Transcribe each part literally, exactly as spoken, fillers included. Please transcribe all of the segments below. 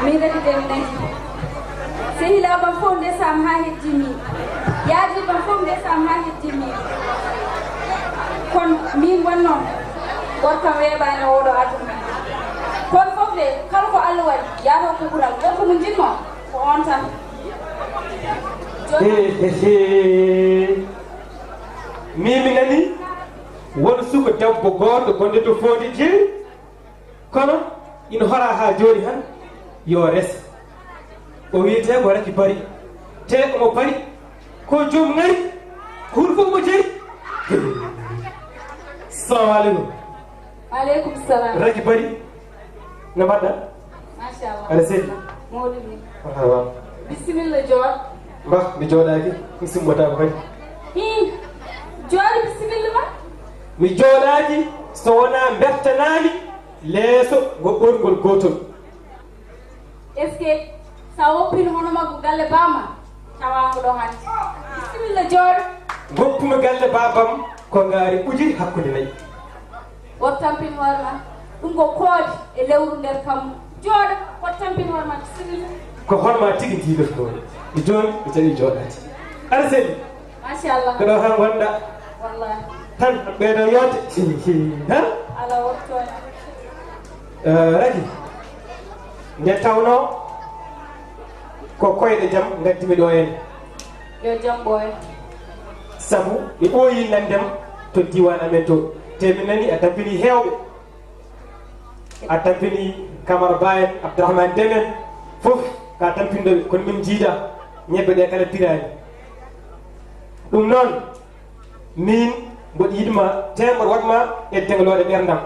Min redi den nayi. Sehilaaɓe am fof ndesaama haa heddii miin. Yaadiiɓe am fof ndesaama haa heddii miin. Kono miin wonnoo gorko am weeɓaani e ooɗoo aduna. Kono fof de, kala ko Allah waɗi, yahoo ko ɓural. Gorko mo njiɗ-mi, ko oon tan. Jooni He, he, he. Min mi nani won suka debbo gooto gonɗo to Fodde Jeeri. Kono ina horaa haa jooni han, yo res. O wiyetee ko Raki Bari. Te omo bari. Ko joom ŋari. Ko huɗo fof mo jeyi. Salamu aleykum. Aleykum salam. Raki Bari. No mbaɗɗa? Machallah. Aɗa selli? Mawɗum ni. Marhaba. Bisimilla, jooɗ. Mbah, mi jooɗaaki. Mi simmotaako kadi. Hii. Jooɗ, bisimilla ma. Mi jooɗaaki so wonaa mbertanaami leeso ngo ɓorngol gootol. Est-ce que sa woppino hono makko galle bamma, tawaama ɗo hannde? Bisimilla, jooɗ. Ngoppumi galle baabam ko ngaari ɓujiri hakkunde nayi. Woto tampin hoore ma. Ɗum ko koode e lewru nder kammu. Jooɗ, woto tampin hoore ma, bisimilla. Ko hono ma tigi jiidoto ɗo. Mi jooni, mi tawi jooɗaade. Aɗa selli? Machallah. Ko ɗo tan ngonɗa. Wallahi. Tan ɓeydo yoote. Ha? Ala wottoon. Eh, Raki. Nde tawnoo ko koyɗe jam ngaddimi ɗo en. Yo jam ɓooy. Sabu mi ɓooyi nandem to diiwaan amen to. Te mi nani a tampini heewɓe. A tampini Kamara Ba en, Abdourahmane Dem en, fof ka tampinɗo ɓe, kono min jiida ñebbe ɗe kala piraani. Ɗum noon, min mboɗo yiɗma, te mboɗo waɗma eddeŋlooɗe ɓerndam.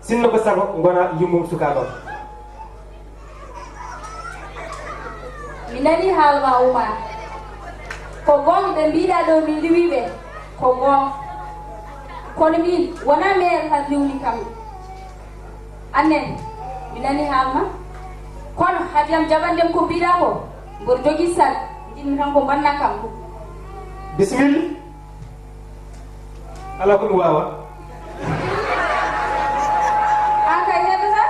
Sinno ko sago, ngona yummum sukaaɓam. Mi nani haala ma, Oumar. Ko goonga ɓe mbiɗa ɗo, min riiwi ɓe. Ko goonga. Kono min wona meer tan riiwni kam. Annen, mi nani haala ma. Kono haadi am jaɓandem ko mbiɗa ko, mboɗo jogii sal, njiɗmi tan ko mbanna kam. Bisimilla. Alaa ko mi waawa. An kay heɓata.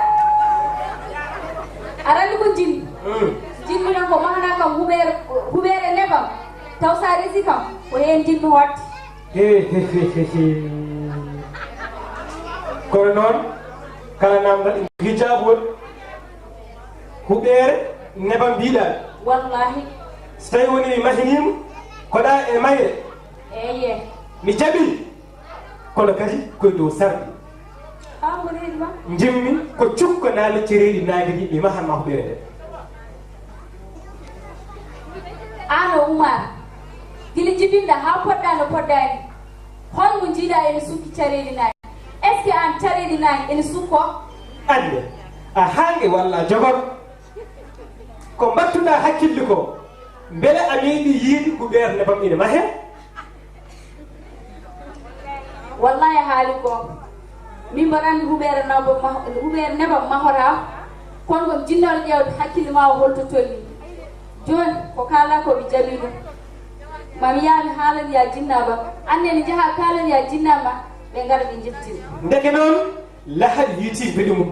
Aɗa anndi ko njiɗmi? Hmm. Njiɗmi tan ko mahana kam huɓeere, huɓeere nebam. Taw sa resi kam, ko heen njiɗmi hoɗde. He, he, he, he, he. Kono noon, kala naamndal hijaabu woni huɓeere nebam mbiɗa. Wallahi. So tawi woni mi mahiniima, koɗa e mayre. Eyye. Mi jaɓi. Kono kadi koye dow sarɗi. Haa mboɗo heɗi ma. Njimmi ko cukko naami cereeɗi naange ɗi mi mahan ma huɓeere nde. Aan o Oumar, gila jibinɗa haa poɗɗa no poɗɗa ni, hol mo njiiɗa ene sukki careeli naange? Est-ce que aan careeli naange ene sukko? Anne, a haange walla a jogor? Ko mbattuɗa hakkille ko, mbele a meeɗi yiide huɓeere nebam ina mahee? Wallahi a haali goonga. Min mboɗo anndi huɓeere nebam ma-, huɓeere nebam mahoraa, kono ko mi jinnooɗo ƴeewde hakkille ma o hol to tolnii. Jooni ko kaalɗaa ko mi jaɓii ɗum. Ma mi yaha mi haalana ya jinnaa ba. Aan ne njahaa kaalana ya jinnaa ma, ɓe ngara ɓe njettina. Ndeke noon, lahal yiiti mbeɗu mum.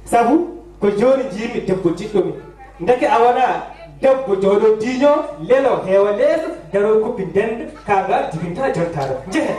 Sabu ko jooni njiimi debbo jiɗɗo mi. Ndeke a wonaa debbo jooɗo diiño, lelo heewa leeso, daro kuppi ndenda, kaaga jibinta jontaare. Njehe.